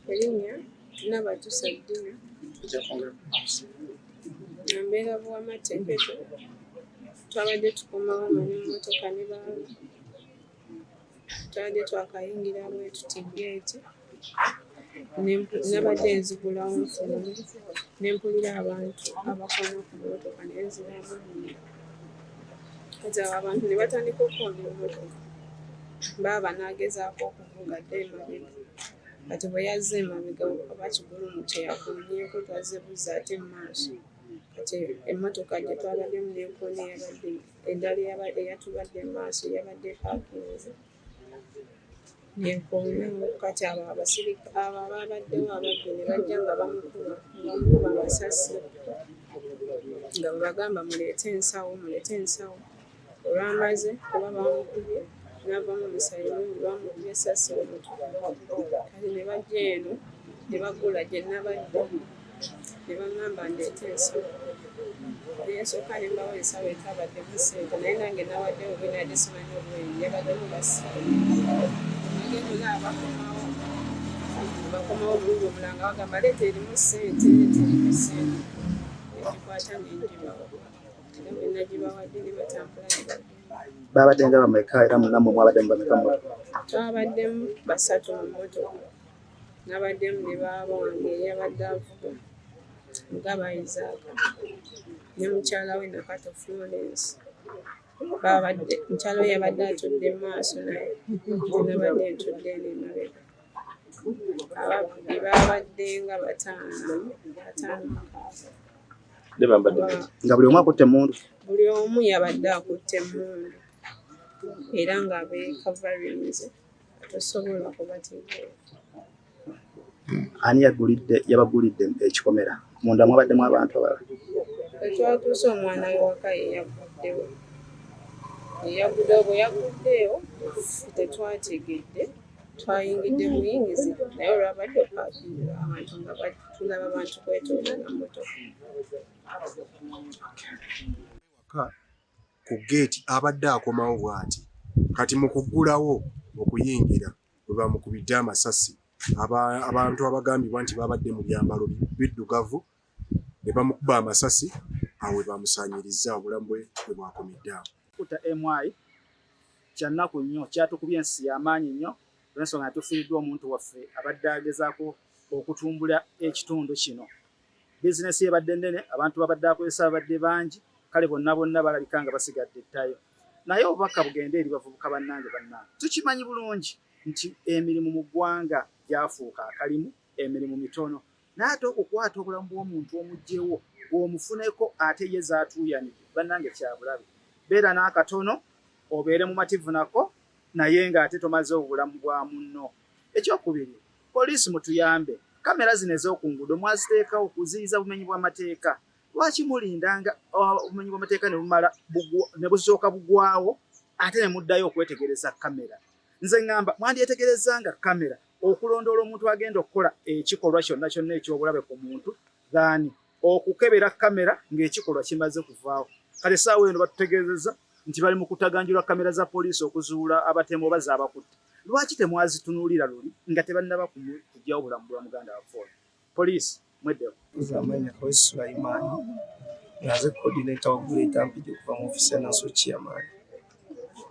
Erinnya Nabatusa Ddina, mbeera Buwamata Empeto. Twabadde tukomawo nga n'emmotoka ne baaba. Twabadde twakayingira bwe tuti ggeeti, nabadde nzigulawo nfulume ne mpulira abantu abakoona ku mmotoka ne nziramu munda. Kati awo abantu ne batandika okukoona emmotoka. Baaba n'agezaako okuvuga adde emabega. Kati bwe yazze emabega oba kigulumu kye yakoonyeeko twazze buzzi ate mu maaso. Kati emmotoka gye twabaddemu n'ekoona eyabadde endala eyatubadde mu maaso yabadde epaakinze n'ekoona. Kati abo abasirika abo abaabaddewo ababbi ne bajja nga bamukuba bamukuba amasasi nga bwe bagamba muleete ensawo muleete ensawo. Olwamaze kuba baamukubye n'avaamu omusaayi mungi baamukubye essasi mu mutwe. Kati ne bajja eno ne baggula gye nabadde ne baŋŋamba ndeete ensawo. Ne nsooka ne mbawa ensawo etaabaddemu ssente naye nange nawadde bubi nabadde simanyi obuweerero yabaddemu basibe. Nagenda olaba bakomawo bakomawo omulundi omulala nga bagamba leeta erimu ssente leeta erimu ssente. Ne ngikwata ne ngibawa. Era bwe nagibawadde ne batambula ne bagenda. Babadde nga bameka era nammwe mwabadde mubameka mu mmotoka? Twabaddemu basatu mu mmotoka. Nabaddemu ne baaba wange eyabadde avuga Mugaba Isaac ne mukyala we Nakato Florence. Babadde mukyala we yabadde atudde mu maaso naye nze nabadde ntudde eno emabega. Ababbi baabadde nga bataano bataano mukaaga. Nga buli omu akutte emmundu? Buli omu yabadde akutte emmundu era nga beekavarinze tosobola kubategeera. Ani yagulidde yabagulidde ekikomera? Munda mwabaddemu abantu abalala? Bwe twatuuse omwana w'ewaka ye yaguddewo. Ye yaguddewo bwe yaguddewo ffe tetwategedde twayingidde buyingizi naye olwabadde opaakinga abantu nga tulaba bantu kwetooloola mmotoka. Ku ggeeti abadde akomawo bw'ati kati mu kuggulawo okuyingira we baamukubidde amasasi abantu abagambibwa nti babadde mu byambalo biddugavu ne bamukuba amasasi awo we baamusaanyirizza obulamu bwe we bwakomedde awo. Kutta MI kya nnaku nnyo, kyatukubye ensi ya maanyi nnyo olw'ensonga nti tufiiriddwa omuntu waffe abadde agezaako okutumbula ekitundu kino. Bizinensi ye ebadde nnene, abantu b'abadde akozesa babadde bangi, kale bonna bonna balabika nga basigadde ettayo. Naye obubaka bugende eri bavubuka bannange bannange, tukimanyi bulungi nti emirimu mu ggwanga gyafuuka akalimu, emirimu mitono naye ate okukwata obulamu bw'omuntu omuggyewo omufuneko ate ye z'atuuyanidde bannange kyabulabe. Beera n'akatono obeere mumativu nako naye ng'ate tomazeewo bulamu bwa munno. Ekyokubiri, poliisi mutuyambe, kkamera zino ez'oku nguudo mwaziteekawo kuziyiza bumenyi bw'amateeka. Lwaki mulinda nga obumenyi bw'amateeka ne bumala ne busooka bugwawo ate ne muddayo okwetegereza kkamera? Nze ŋŋamba mwandyetegerezza nga kkamera okulondoola omuntu agenda okukola ekikolwa kyonna kyonna eky'obulabe ku muntu than okukebera kkamera ng'ekikolwa kimaze kuvaawo. Kale essaawa eno batutegeezezza nti bali mu kutaganjula kkamera za poliisi okuzuula abatemu oba zaabakutte. Lwaki temwazitunuulira luli nga tebannaba kuggyawo bulamu bwa muganda waffe ono? Poliisi mweddeko. Nze amannya Kaweesi Sulaiman nga nze coordinator wa Greater Mpigi okuva mu ofiisi ya National Chairman.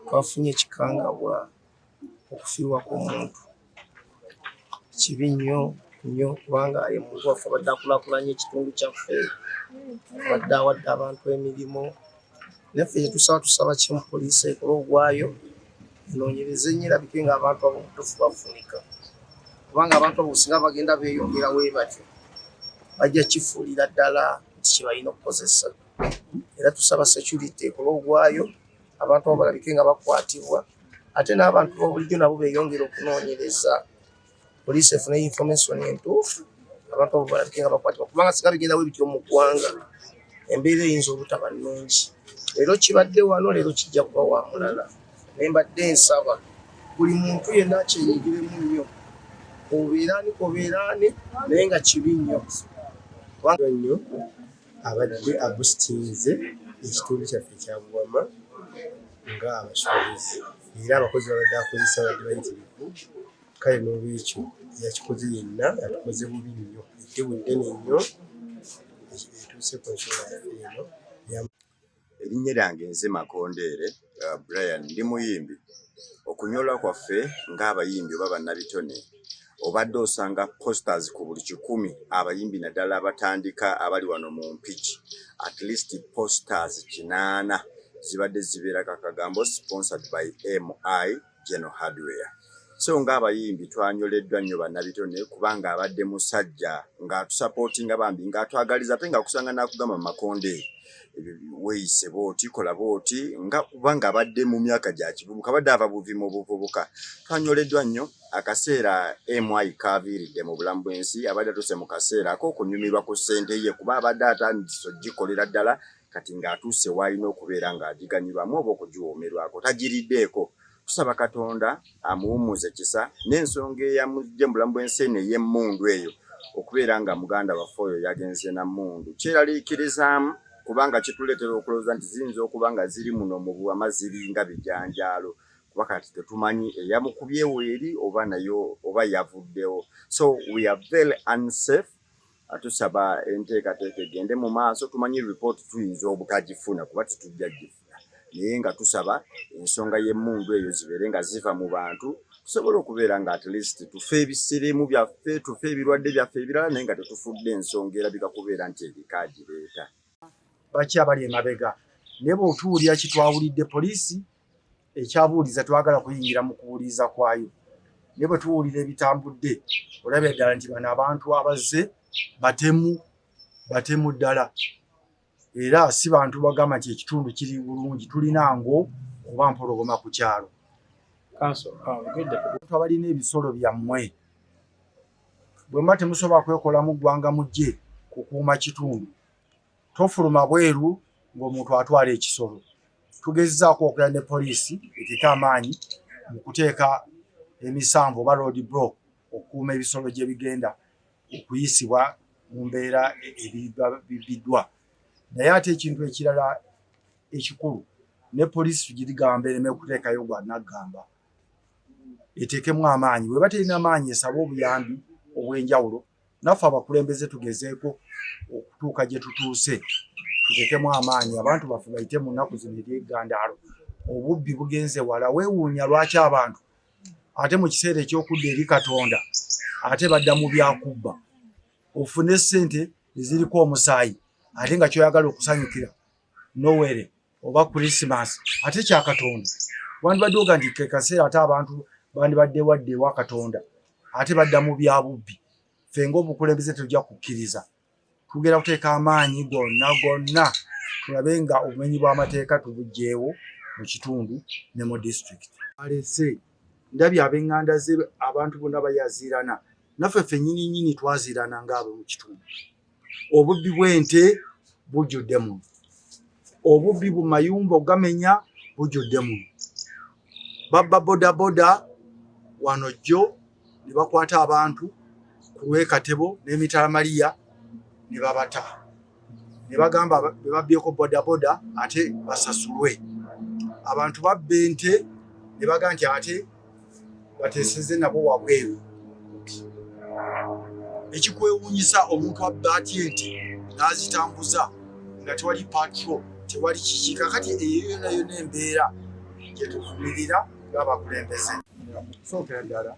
Twafunye ekikangabwa okufiirwa kw'omuntu kibi nnyo nnyo kubanga ye muntu waffe abadde akulaakulanya ekitundu kyaffe, abadde awadde abantu emirimu. Naye ffe kye tusaba tusaba kimu poliisi ekole ogwayo enoonyereze nnyo erabike ng'abantu abo obutuufu bafunika kubanga abantu abo singa bagenda beeyongera we batyo bajja kifuulira ddala nti kye balina okukozesa era tusaba security ekole ogwayo abantu abo balabike nga bakwatibwa ate n'abantu bobulijjo nabo beeyongere okunoonyereza. Poliisi efune information entuufu, abantu abo balabike nga bakwatibwa, kubanga singa bigenda bwe bityo mu ggwanga embeera eyinza obutaba nnungi. Leero kibadde wano, leero kijja kuba wa mulala. Naye mbadde nsaba buli muntu yenna akyenyigiremu nnyo, obeera ani kobeera ani, naye nga kibi nnyo. Nnyo abadde abusitinze ekitundu kyaffe ekya Buwama nga abasuubuzi, era abakozi babadde akozesa babadde bayitirivu. Kale n'olwekyo yakikoze yenna atukoze bubi nnyo, eddibu ddene nnyo etuuse ku nsonga yaffe eno. Erinnya lyange nze Makondeere Brian, ndi muyimbi. Okunyolwa kwaffe ng'abayimbi oba bannabitone, obadde osanga posters ku buli 100 abayimbi naddala abatandika abali wano mu Mpigi, at least posters 80 zibadde zibeerako akagambo "sponsored by MI General Hardware". So ng'abayimbi twanyoleddwa nnyo bannabitone, kubanga abadde musajja ng'atusapootinga bambi, ng'atwagaliza, ate ng'akusanga n'akugamba, "Makonde, weeyise bw'oti, kola bw'oti," nga kubanga abadde mu myaka gya kivubuka, abadde ava buvi mu buvubuka. Twanyoleddwa nnyo akaseera MI kaaviiridde mu bulamu bw'ensi. Abadde atuuse mu kaseera ak'okunyumirwa ku ssente ye, kuba abadde atandise ogikolera ddala, kati ng'atuuse w'alina okubeera ng'agiganyulwamu oba okugiwoomerwako, tagiriddeeko. Tusaba Katonda amuwummuze kisa. N'ensonga eyamugye mu bulamu bw'ensi eno ey'emmundu eyo, okubeera nga muganda waffe oyo yagenze na mmundu, kyeraliikirizaamu, kubanga kituleetera okulowooza nti ziyinza okuba nga ziri muno mu Buwama, ziringa bijanjaalo, kuba kati tetumanyi eyamukubyewo eri oba nayo oba yavuddewo. So we are very unsafe. Tusaba enteekateeka egende mu maaso. Tumanyi ripooti tuyinza obutagifuna kuba tetujja gifuna, naye nga tusaba ensonga y'emmundu eyo zibeere nga ziva mu bantu, tusobole okubeera nga at least tufe ebisirimu byaffe, tufe ebirwadde byaffe ebirala, naye nga tetufudde ensonga erabika kubeera nti eriko agireeta. Baki abali emabega? Naye bw'otuwulira kitwawulidde, poliisi ekyabuuliza, twagala kuyingira mu kuwuliriza kwayo, naye bwe tuwulira ebitambudde, olabira ddala nti bano abantu abazze batemu, batemu ddala, era si bantu bagamba nti ekitundu kiri bulungi, tulina ngo oba mpologoma ku kyalo. Abantu abalina ebisolo byammwe, bwe muba temusobola kwekolamu ggwanga, mujje kukuuma kitundu. Tofuluma bweru ng'omuntu atwala ekisolo. Tugezezaako okulya ne poliisi eteeke amaanyi mu kuteeka emisanvu oba road block okukuuma ebisolo gye bigenda okuyisibwa mu mbeera ebibiddwa. Naye ate ekintu ekirala ekikulu, ne poliisi tugirigamba ereme kuteekayo gwa naggamba, eteekemu amaanyi. Bweba terina maanyi, esabe obuyambi obw'enjawulo. Naffe abakulembeze tugezeeko okutuuka gye tutuuse, tuteekemu amaanyi, abantu baffe bayite mu nnaku zino ery'eggandaalo. Obubbi bugenze wala, weewuunya lwaki abantu ate mu kiseera eky'okudda eri Katonda ate badda mu byakubba. Ofune ssente eziriko omusaayi, ate nga kyoyagala okusanyukira Nowere oba Christmas, ate kya Katonda, wandibadde oga nti ke kaseera ate abantu bandibadde wadde ewa Katonda, ate badda mu bya bubbi. Ffe ng'obukulembeze tujja kukkiriza. Tugenda kuteeka amaanyi gonna gonna tulabe nga obumenyi bw'amateeka tubuggyeewo mu kitundu ne mu disitulikiti. Alese ndabye ab'eŋŋanda ze, abantu bonna bayaziirana, naffe ffennyini nnyini twaziirana ng'abo mu kitundu. Obubbi bw'ente bujjudde muno, obubbi bu mayumba ogamenya bujjudde muno. Babba bodaboda wano jjo ne bakwata abantu ku lw'Ekatebo n'Emitala Mariya ne babata, ne bagamba be babbyeko bodaboda ate basasulwe. Abantu babba ente ne bagamba nti ate bateeseze nabo wabweru. Ekikwewuunyisa, omuntu abba atya ente n'azitambuza nga tewali patrol, tewali kiki? Kakati eyo yona yona embeera gye tuvumirira ng'abakulembeze. Okusookera ddala,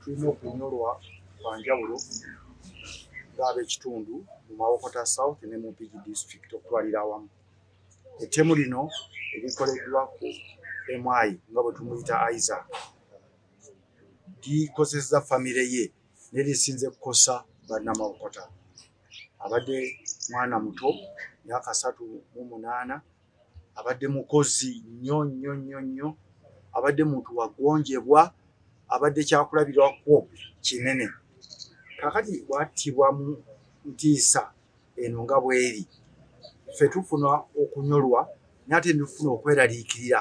tulina okunyolwa kwa njawulo ng'ab'ekitundu mu Mawokota South ne mu Mpigi District okutwalira awamu. Ettemu lino erikoleddwa ku MI, nga bwe tumuyita Isaac, likozesezza famire ye, naye lisinze kukosa bannamawokota. Abadde mwana muto, myaka 38, abadde mukozi nnyo nnyo nnyo nnyo, abadde muntu wagonjebwa. Abadde kyakulabirwako kinene. Kakati bwattibwa mu ntiisa eno nga bweri, ffe tufuna okunyolwa naye ate netufuna okweraliikirira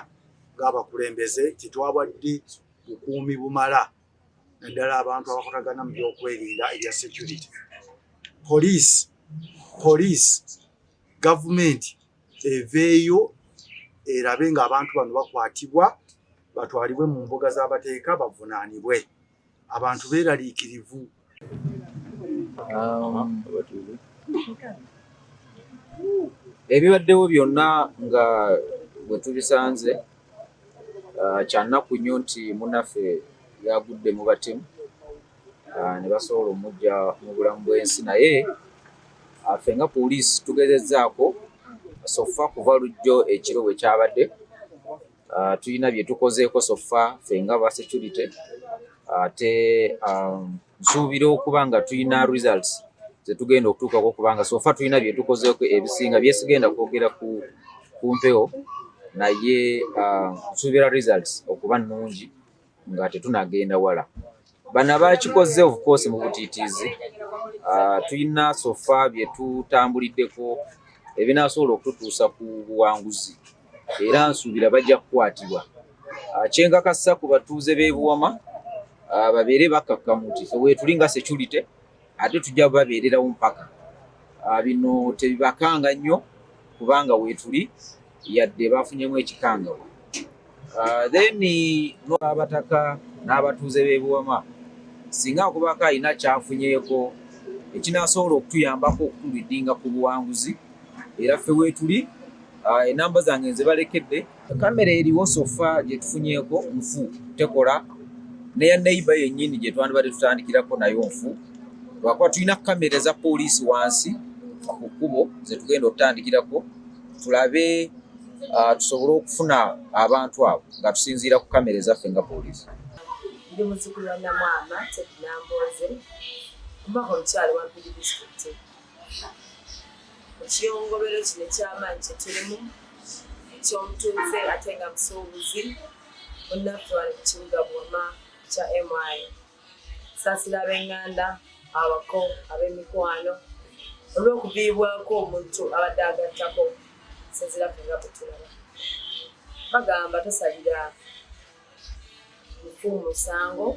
ng'abakulembeze tetwabadde bukuumi bumala, naddala abantu abakwatagana mu byokwerinda ebya security. Poliisi, gavumenti eveeyo erabe ng'abantu bano bakwatibwa, batwalibwe mu mbuga z'abateeka, bavunaanibwe. Abantu beeraliikirivu. Ebibaddewo byonna nga bwe tubisanze, kyannaku nnyo nti munnaffe yagudde mu batemu ne basobola omuggya mu bulamu bw'ensi, naye ffe nga poliisi tugezezzaako so far kuva lujjo ekiro bwe kyabadde, tulina bye tukozeeko so far ffe nga ba security, ate nsuubira okuba nga tulina results ze tugenda okutuukako, kubanga so far tulina bye tukozeeko ebisinga byesigenda kwogera ku mpewo, naye nsuubira results okuba nnungi nga tetunagenda wala. Bano abakikoze of course mu butiitiizi, tulina so far bye tutambuliddeko ebinaasobola okututuusa ku buwanguzi, era nsuubira bajja kukwatibwa. Kyenkakasa ku batuuze b'e Buwama, babeere bakkakkamu nti ffe weetuli nga security, ate tujja babeererawo mpaka. Bino tebibakanga nnyo kubanga weetuli, yadde bafunyemu ekikangabwa. Then abataka n'abatuuze b'e Buwama, singa akubako alina kyafunyeeko ekinaasobola okutuyambako okutulidinga ku buwanguzi, era ffe weetuli. Enamba zange nze balekedde. Kamera eriwo so far gye tufunyeeko nfu, tekola, neya neighbor yennyini gye twandibadde tutandikirako nayo nfu, lwakuba tulina kamera eza poliisi wansi ku kkubo ze tugenda okutandikirako, tulabe tusobole okufuna abantu abo nga tusinziira ku kamera ezaffe nga poliisi. Ndi muzzukulu wa Namwama Ted Nambooze, omubaka omukyala wa Mpigi disitulikiti. Mu kiyongobero kino eky'amaanyi kye tulimu eky'omutuuze ate nga musuubuzi munnaffe wano mu kibuga Buwama kya MI. Saasira ab'eŋŋanda, abako, ab'emikwano olw'okuviibwako omuntu abadde agattako sinziira ffe nga bwe tulaba. Bagamba tosalira mufu musango,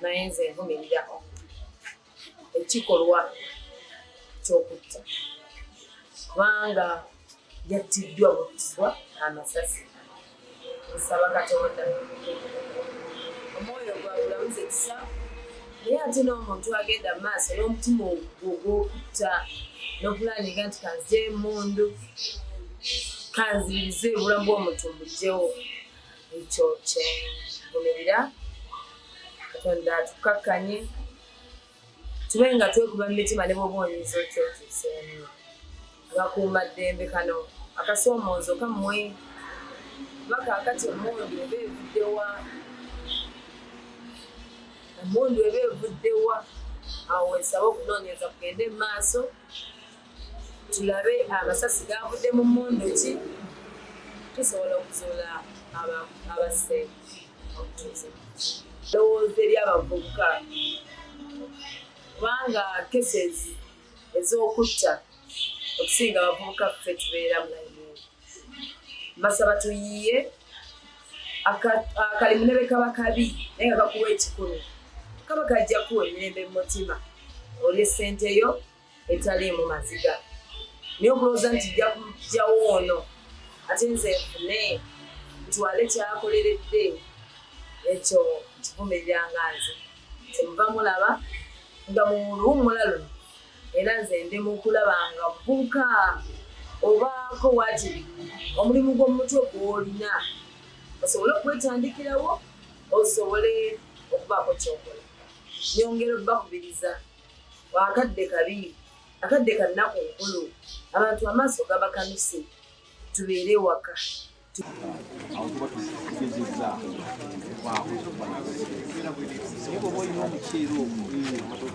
naye nze nvumirira ekikolwa ky'okutta kubanga yattiddwa buttibwa amasasi. Nsaba Katonda omwoyo gwagulamuza ekisa, naye ate n'omuntu agenda mu maaso n'omutima ogw'okutta n'opulaninga nti kanzije emmundu kanzibirize obulamu bw'omuntu mbugyewo, ekyo kyenvumirira. Katonda atukkakkanye tube nga twekuba mu mitima ne bw'oba oyinza otya otuuseemu. Abakuuma ddembe, kano akasoomoozo kammwe, kuba kaakati emmundu eba evuddewa? Emmundu eba evuddewa? Awo wensaba okunoonyereza kugende mu maaso, tulabe amasasi gavudde mu mmundu ki, tusobola okuzuula abasse omutuuze. Ndowooza eri abavubuka, kubanga cases ez'okutta okusinga abavubuka ffe tubeera mu layini. Mbasaba tuyiye akalimu ne bwe kaba kabi naye nga kakuwa ekikumi, kaba kajja kuwa emirembe mu mutima, olye ssente yo etaliimu maziga. Naye okulowooza nti nja kujjawo ono ate nze nfune ntwale kyakoleredde, ekyo nkivumirira nga nze. Kyemuva mulaba nga mu luwummula luno era nze ndi mu kulaba nga omuvubuka obaako waakiri omulimu gw'omutwe gw'olina osobole okwetandikirawo, osobole okubaako ky'okola. Nyongera obbakubiriza, akadde kabi, akadde ka nnaku nkulu, abantu amaaso gabakanuse, tubeere ewaka. Awo tuba tugezezza okubaako. Naye bw'oba olina omuceere ogwo